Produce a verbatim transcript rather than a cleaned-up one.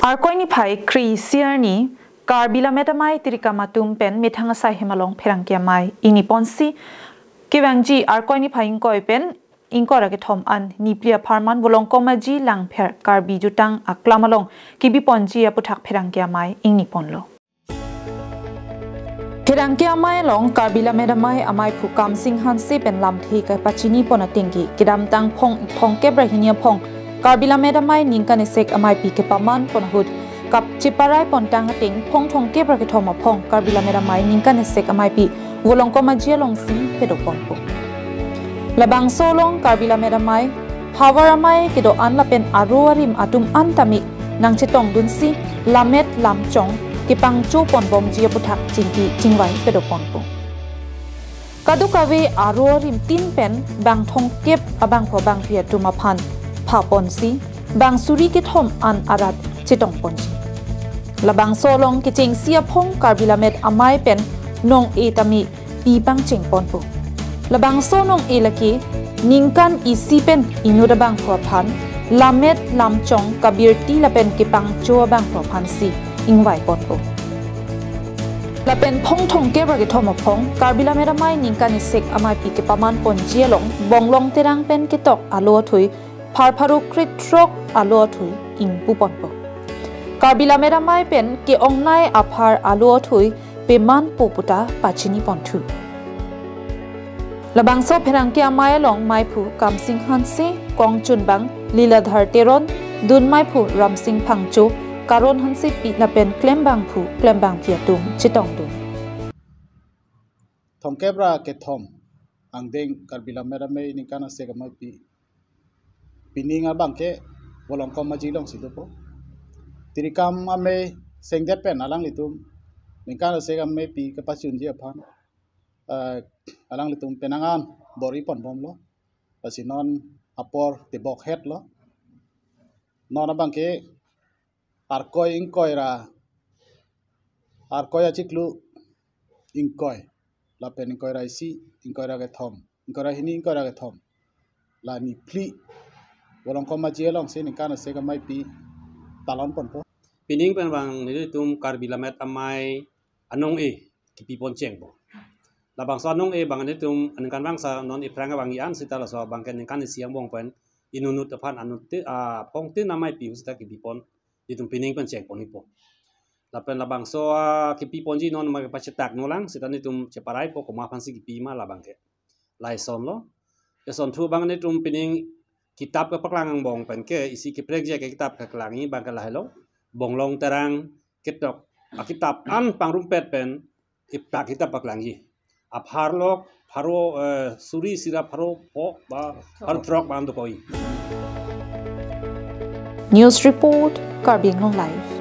Arkoi niphai kre-isi arni Karbi Lammet Amei tirikam atum pen methang asai hem along pherangke amei ingni ponsi kevangji Arkoi niphai ingkoi pen ingkoi ra kethom an niphli apharman Volongkom Aji Langpher Karbi Jutang Aklam along kebi ponji aputhak pherangke amei ingni ponlo. Pherangke amei along Karbi Lammet Amei ameiphu Kamsing Hanse pen lamthe kapachini pon atengke kedamtang phong thomkep ra hini aphong Karbi Lammet Amei ningkan esek ameipi kepaman pon ahut kap cheparai pontang ateng phong thomkep ra kethom aphong Karbi Lammet Amei ningkan esek ameipi Volongkom Aji alongsi pedo ponpo. Labangso along Karbi Lammet Amei, Havar Amei kedo-an lapen aro arim atum an tame nangchetongdunsi lammet lamchong kepangcho ponbomji aputhak chingki chingvai pedo ponpo. Kadokave aro arim tin pen bang thomkep abangphu abangpi atum aphan pha ponsi bang suri kethom an arat chetong ponji. Labangso along kechengsi aphong Karbi Lammet Amei pen nong-e tame pi pangcheng ponpo. Labangso nong-e lake ningkan isi pen inut abangphu aphan lammet lamchong kabirti lapen kepangcho abangphu aphansi ingvai ponpo. Lapen phong thomkep ra kethom aphong Karbi Lammet Amei ningkan esek ameipi kepaman ponji along Bonglong Terang pen ketok alo athui phar pharo krethrok alo athui ingpu ponpo. Karbi Lammet Amei pen ke-ongnei aphar alo athui pemanpo puta pachini ponthu. Labangso pherangke amei along meiphu Kamsing Hanse, kongchunbang Liladhar Teron, dunmeiphu Ramsing Phangcho, Karon Hansepi lapen klembangphu klembangpi atum chetongdun. Thomkep ra kethom angdeng Karbi Lammet Amei ningkan esek ameipi pining abangke Volongkom Aji alongsi dopo. Tirikam amei sengdet pen alanglitum ningkan esek ameipi kepachunji aphan, eh, alanglitum penang an bor-i ponbomlo. Lasi non apor tebok hetlo. Non abangke Arkoi ingkoi ra, Arkoi achiklo ingkoi, lapen ingkoi ra isi, ingkoi ra kethom, ingkoi ra hini, ingkoi ra kethom, la niphli Volongkom Aji alongsi ningkan esek ameipi talon ponpo. Pining pen bang nelitum Karbi Lammet Amei anong-e kepi pon chengpo. Labangso anong-e bang nelitum aningkanvang sa non iphrang abang i-an sita laso abangke ningkan isi angbong pen inutnut aphan anut te, ah, phong tin ameipi sita kepi pon nelitum pining pen cheng ponpo. Lapen labangso, ah, kepi ponji non ma pachetak nolang sita nelitum cheparaipo komat aphansi kepi ma labangke. Lason lo. Lason thu bang nelitum pining kitap kepaklang angbong penke isi keprekjak ke kitap keklangji bangke lahelo. Bonglong Terang ketok akitap an pangrumpet pen iprak kitap paklangji. Apharlo pharo, eh, suri isi ra pharo pho ba pharo throk bang dokok-i. News report, Karbi Anglong Live.